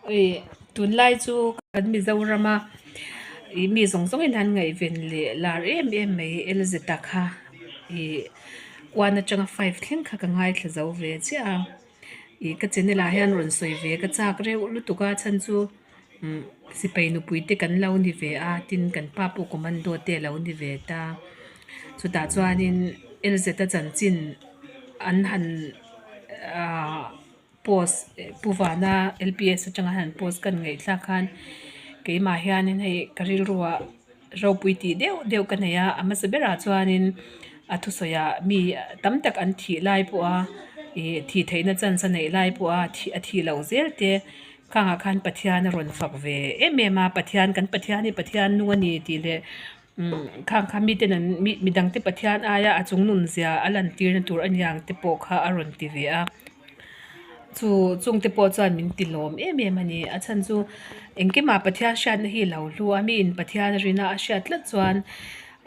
Ih tunlai chu kan Mizorama ih mi zawng zawngin an ngaihven leh lar em em mai Elzeta kha ih one atanga five thleng kha ka ngaithla zo ve chiah a ih ka channel ah hian rawn sawi ve ka chak reuh lutuk a chhan chu umm sipai nupui te kan lo ni ve a tin kan pa pawh commando te a lo ni ve ta chutah chuanin Elzeta chanchin an han ahh. Post Pu Vana LPS atanga han post kan ngaihthlak khan keimah hianin hei ka rilruah ropui tih deuh deuh ka nei a, a hmasa berah chuanin a thusawiah mi tam tak an thih lai pawha ih thih theihna chance a neih lai pawha thih a thih loh zel te khangah khan Pathian a rawn fak ve em em a, Pathian kan Pathian hi Pathian nung a ni tih leh Umm khang kha miten an mi midangte Pathian aia a chung nun zia a lantirna tur a niang te pawh kha a rawn ti ve a, chu chungte pawh chuan min ti lawm em em a ni. A chhan chu engkimah Pathian hriatna hi lo hlu a, miin Pathian rina a hriat tlat chuan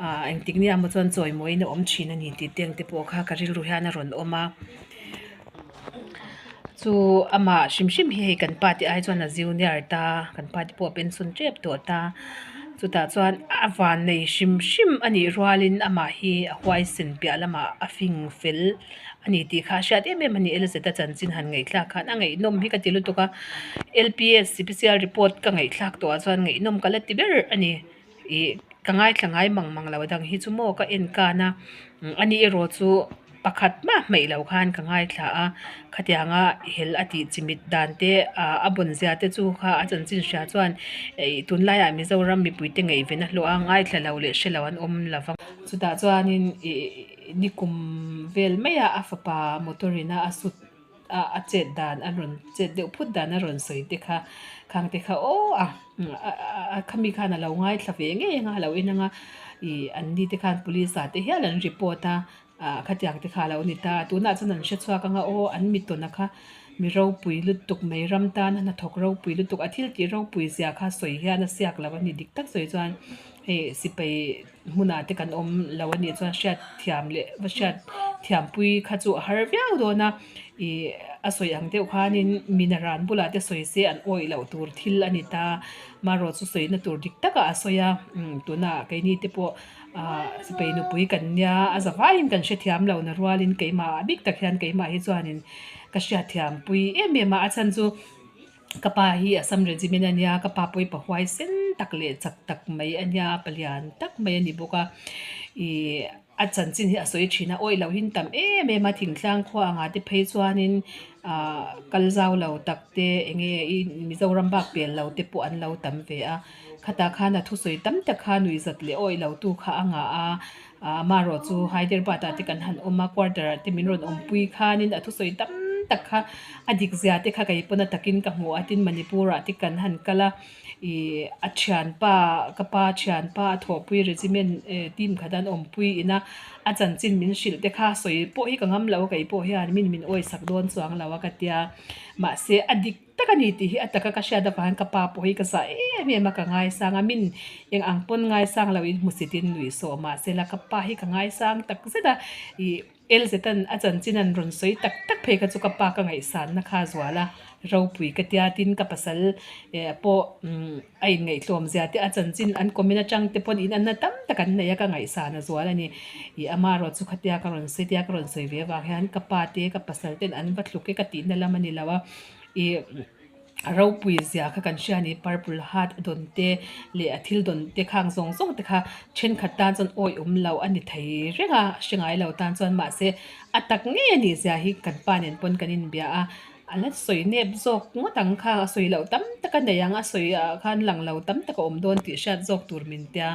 ah engtik nia maw chuan chawimawiin a awm thin a ni tih te ang te pawh kha ka rilru hian a rawn awm a. Chu amah hrim hrim hi hei kan pa te ai chuan a junior ta kan pa te pawh a pension tep tawh ta chutah chuan a vannei hrim hrim a nih rualin amah hi a huaisen piah lamah a fing fel a ni tih kha a hriat em em a ni Elizabeth a chanchin han ngaihthlak khan a ngaihnawm hi ka ti lutuk a L P S special report ka ngaihthlak tawh ah chuan ngaihnawm ka la ti ber a ni. Ih ka ngaithla ngai mang mang lo dang hi chu maw ka en kan a ani erawh chu pakhat mah hmeih loh khan ka ngaithla a khatianga hel a tih chimit dan te ah a bawn zia te chu kha a chanchin hria chuan ih tunlaiah Mizoram mipui te ngaihven a hlawh a ngaithla lo leh hre lo an awm lo vang chutah chuanin ih nikum vel maia a fapa motor in a a sut. a a chet dan a rawn chet deuh phut dan a rawn sawi te kha khang te kha aw a a khami khan a lo ngaithla ve ngei ang a a lo en ang a ih an ni te khan police ah te hial an report a ah khatiang te kha a lo ni ta tunah chuan an hre chhuak ang a aw an mi tawn a kha mi ropui lutuk mai ram tan a hnathawk ropui lutuk a thil tih ropui zia kha sawi hian a siak lo a ni dik tak sawi chuan hei sipai. Hmunah te kan awm lo a nih chuan hriat thiam leh va hriat thiam pui kha chu a har viau dawn a, ih a sawi ang deuh khanin mi naran bulah te sawi se an awih loh tur thil a ni ta, marawh chu sawina tur dik takah a sawi a, umm tunah keini te pawh ah sipai nupui kan nia a za vaiin kan hrethiam lo na rualin keimah a bik tak hian keimah hi chuanin ka hriatthiam pui em em a, a chhan chu. Ka pa hi Assam Regiment a nia, ka pa pawh hi pa huaisen tak leh chak tak mai a nia, palian tak mai a ni bawk a. Ih a chanchin hi a sawi thin a, awih loh hin tam em em a, thingtlang khua angah te phei chuanin ah kal zau lo tak te eng nge ih Mizoram bak pel lo te pawh an lo tam ve a. Khatah khan a thusawi tam tak kha nuihzat leh awih lo tu kha a ngah a. Amaherawh chu Hyderabad ah te kan han awm a, quarter ah te min rawn awmpui khanin a thusawi tam tak kha a dik zia te kha kei pawn a takin ka hmu a, tin Manipur ah te kan han kal a, ih a thianpa ka pa thianpa a thawhpui regiment eh team khat an awmpui ina a chanchin min hrilh te kha sawi pawh hi ka ngam lo a kei pawh hian min min awisak dawn chuang lo a ka tia mahse a dik. Tak a ni tih hi a taka ka hriat avangin ka pa pawh hi ka zah em em a, ka ngaisang a, min eng ang pawn ngaisang lo in hmusit in nuih sawh mahsela ka pa hi ka ngaisang tak zet a, ih Elzetan a chanchin an rawn sawi tak tak phei kha chu ka pa ka ngaihsanna kha a zual a, ropui ka tia tin ka pasal eh pawh umm a inngaihtlawm zia te a chanchin an comment atang te pawn in anna tam tak an nei a ka ngaihsan a zual a ni, ih amaherawh chu khatia ka rawn sawi tia ka rawn sawi ve avang hian ka pa te ka pasal ten an va tluk e ka tihna lam a ni lo a. Ih a ropui zia kha kan hria a ni purple heart a dawn te leh a thil dawn te khang zawng zawng te kha thenkhat tan chuan awih awm lo a ni thei reng a hre ngai lo tan chuan mahse a tak ngei a nih zia hi kan pa nen pawn kan inbia a a la sawi nep zawk ngawt ang kha a sawi loh tam tak a nei ang a sawi ah khan lang lo tam tak a awm dawn tih hriat zawk tur min tia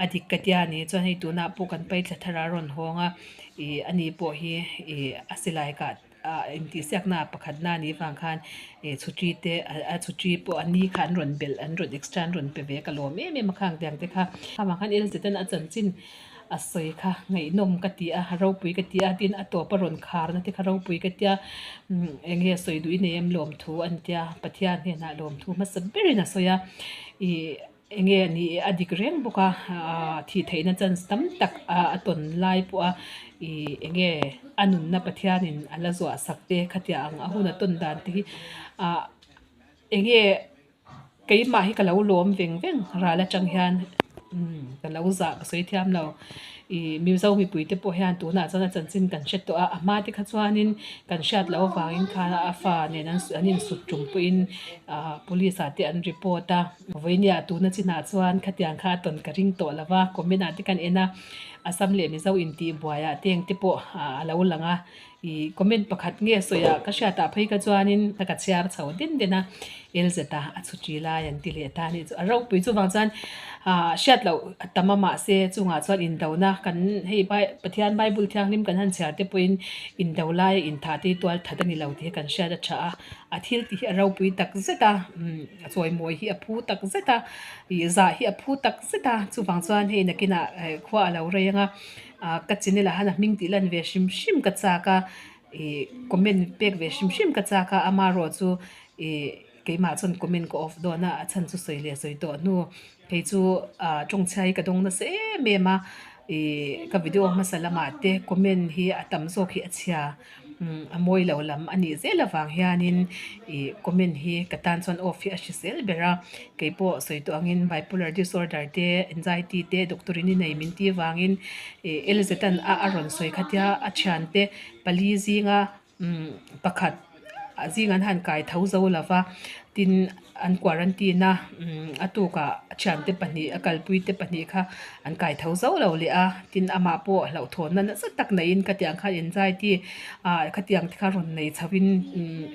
a dik ka tia a ni chuan hei tunah pawh kan paithla thar a rawn hawng a ih ani pawh hi ih a silai kah. ah intihsiakna pakhatna a nih vang khan ih chhutri te a chhutri pawh a ni kha an rawn belh an rawn extra an rawn pe ve a ka lawm em em a khang tiang te kha amah khan Elzet-a'n a chanchin a sawi kha ngaihnawm ka ti a ropui ka ti a tin a tawp a rawn kharna te kha ropui ka tia umm eng nge sawi duh i nei em lawmthu an tia Pathian hnenah lawmthu hmasa berin a sawi a ih. Eng nge ni a dik reng bawk a, aah thih theihna chance tam tak a tawn lai pawh a ih eng nge a nunna Pathianin a la zuah sak te khatiang ang a hun a tawn dan te hi ah. Enge keimah hi ka lo lawm veng veng ral atang hian umm ka lo zah ka sawi thiam lo ih Mizo mipui te pawh hian tunah chuan a chanchin kan hre tawh a a hma te kha chuanin kan hriat loh avangin khan a fa nen an an insut tum pawhin ah police ah te an report a vawinia tuna chinah chuan khatiang kha a tawn ka ring tawh lo va comment ah te kan en a Assam leh Mizo intih buaiah te engte pawh a lo lang a. Ih comment pakhat nge sawi ah ka hriat ah phei kha chuanin ka chhiar chho den den a LZ a a chhuṭi lai an ti leh ta a nih chu a ropui chuvang chuan ah hriat loh a tam a mahse chungah chuan indona kan hei bai Pathian bible thianghlim kan han chhiar te pawhin indo lai a inthah te hi tual that a ni lo tih hi kan hriat a tha a a thil tih hi a ropui tak zet a umm a chawimawi hi a phu tak zet a ih zah hi a phu tak zet a chuvang chuan hei nakinah eh khua a lo rei ang a. Ah ka channel ah hian a hming tih lan ve hrim hrim ka chak a ih comment pek ve hrim hrim ka chak a amaherawh chu ih keimah chuan comment ka off dawn a a chhan chu sawi leh sawi tawh hnu kei chu ah tawngchhia hi ka dawng nasa em em a ih ka video hmasa lamah te comment hi a tam zawk hi a chhia. Umm a mawi lo lam a nih zel avang hianin ih comment hi ka tan chuan off hi a hrisel ber a keipawh sawi tawh angin bipolar disorder te anxiety te doctor in i nei min tih avangin ih Elizabeth-a'n a a rawn sawi khatia a thiante pali zinga umm pakhat a zing an han kai tho zo lova tin. An quarantine a, a tukah a thiante pahnih a kalpui te pahnih kha an kai tho zo lo leh a, tin amah pawh hlauhthawnna nasa tak neiin khatiang khan anxiety ah khatiang te kha rawn nei chho in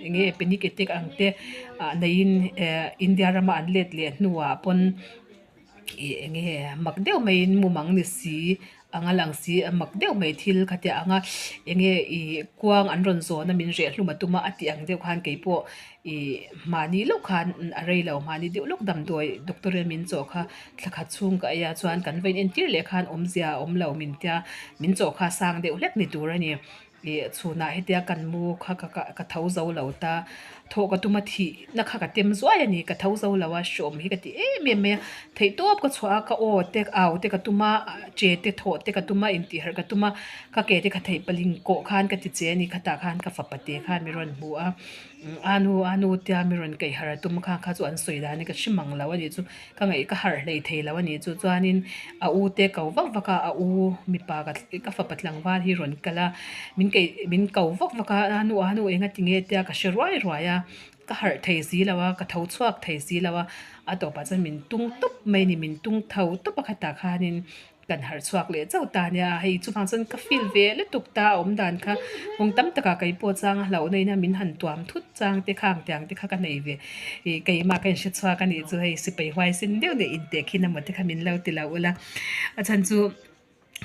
eng nge panic attack ang te ah neiin eh India rama an let leh hnuah pawn ih eng nge mak deuh maiin mumang ni si Anga lang si a mak deuh mai thil kha tia anga eng nge ih kuang an rawn zawn a min reh hlum a tum a a tih ang deuh khan keipawh ih mahni lawk khan a rei lo mahni deuh lawk damdawi doctor in min chawh kha thla khat chhung ka ei a chuan kan va in entir leh khan awmzia a awm lo min tia min chawh kha sang deuh hlek ni tur a ni. Ih chhunah hetia kan mu kha ka ka ka tho zo lo ta, thawh ka tum a thih na kha ka tem zuai a ni, ka tho zo lo a hreawm hi ka ti em em mai a, theihtawp ka chhuah a ka aw te au te ka tum a che te thawh te ka tum a intihharh ka tum a ka ke te ka theih paling kawh khan ka ti che a ni khatah khan ka fapa te khan mi rawn hmu a anu anu tia mi rawn kaihharh a tum kha kha chu an sawi dan hi ka hre mang lo a nih chu. Ka ngaih ka harh hlei thei lo a nih chu chuanin a u te ko vak vak a a u mipa ka ka fapa tlangval hi rawn kal a min keih min ko vak vak a a nu a nu eng a ti nge tia ka hre ruai ruai a ka harh thei si lo a ka tho chhuak thei si lo a a tawpah chuan min tung tawp mai a ni min tung tho tawp a khatah khanin Kan harh chhuak leh chauh ta nia, hei chuvang chuan ka feel ve lutuk ta a awm dan kha kawng tam takah kei pawh chang a hlauhna ina min han tuam thut chang te kha ang tiang te kha ka nei ve ih keimah ka inhre chhuak a nih chu hei sipai huaisin deuh nih inteh khin emaw te kha min lo ti lo ula a chhan chu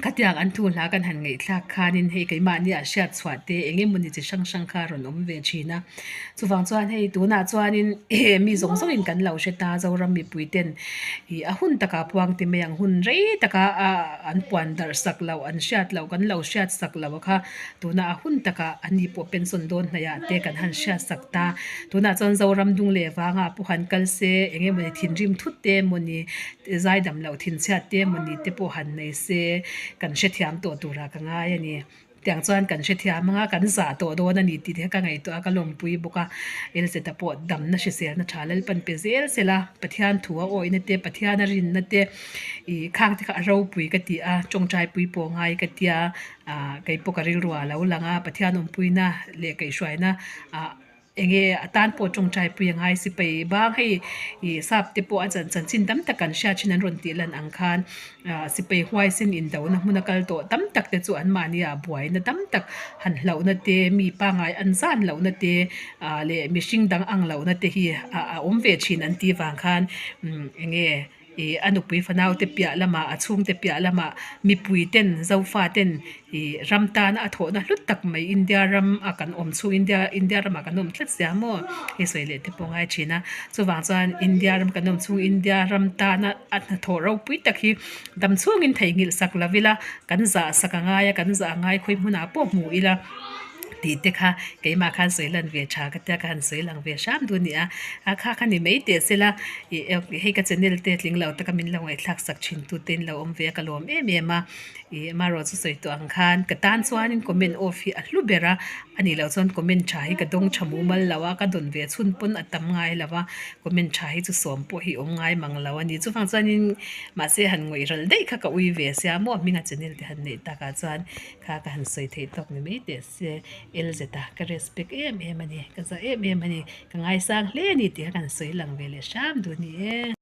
khatiang an thu hla kan han ngaihthlak khanin hei keimahni ah hriat chhuah te eng emawni chi hrang hrang kha a rawn awm ve thin a chuvang chuan hei tunah chuanin mi zawng zawngin kan lo hre ta Zoram mipui ten. Ih a hun takah puang ti mai ang hun rei taka a an puan darh sak loh an hriat loh kan lo hriat sak loh a kha tuna a hun takah a ni pawh pension dawn hnaih ah te kan han hriat sak ta tunah chuan Zoram dung leh vangah pawh han kal se eng emawni thinrim thut te emawni zaidam loh thinchhiat te emawni te pawh han nei se kan hrethiam tawh turah ka ngai a ni. Tiang chuan kan hrethiam anga kan zah tawh dawn a ni tih te kha ka ngaihtuah a, ka lawmpui bawk a. Elzeta pawh damna hriselna tha Lalpan pe zel sel a, Pathian thu a awihna te, Pathian a rinna te ih khang te kha a ropui ka ti a, tawngtaipui pawh ngai ka tia, ah kei pawh ka rilru ah a lo lang a, Pathian awmpuina leh kaihhruaina ah Enge a tan pawh tawngtai pui a ngai si pei bang hei ih sap te pawh a chan chanchin tam tak an hriat thin an rawn tih lan ang khan ah sipai huaisin indona hmun a kal tawh tam tak te chu an mahni ah buaina tam tak han hlauhna te mi pangngai an zan lohna te ah leh mihring dang ang lohna te hi ah a awm ve thin an tih vang khan umm enge Ih a nupui fanau te piah lamah a chhungte piah lamah mipui ten zofa ten ih ram tana a thawhna hlut tak mai India ram a kan awm chhung India India ramah kan awm tlat sia maw hei sawi leh te pawh a ngai thin a chuvang chuan India ram kan awm chhung India ram tana a hnathawh ropui tak hi dam chhungin theihnghilh sak lo ila kan zah sak a ngai a kan zah a ngai khawi hmunah pawh hmu ila. Tih te kha keimah khan sawi lan ve tha ka tia ka han sawi lang ve hram duh a ni a, a kha kha ni mai teh se la ih hei ka channel te tling lo taka min lo ngaihthlak sak thin tu te in lo awm ve a ka lawm em em a, ih amaherawh chu sawi tawh ang khan ka tan chuanin comment off hi a hlu ber a, a nih loh chuan comment tha hi ka dawng tha mumal lo a, ka dawn ve chhun pawn a tam ngai lo a, comment tha hi chu sawm pawh hi awm ngai mang lo a ni chuvang chuanin mahse han ngawih ral daih kha ka ui ve sia maw hminga channel te han neih takah chuan. Kha ka han sawi theih tawk ni mai teh se, LZ a ka respect em em a ni, ka zah em em a ni, ka ngaisang hle a ni tih kha ka han sawi lang ve leh hram duh a ni e.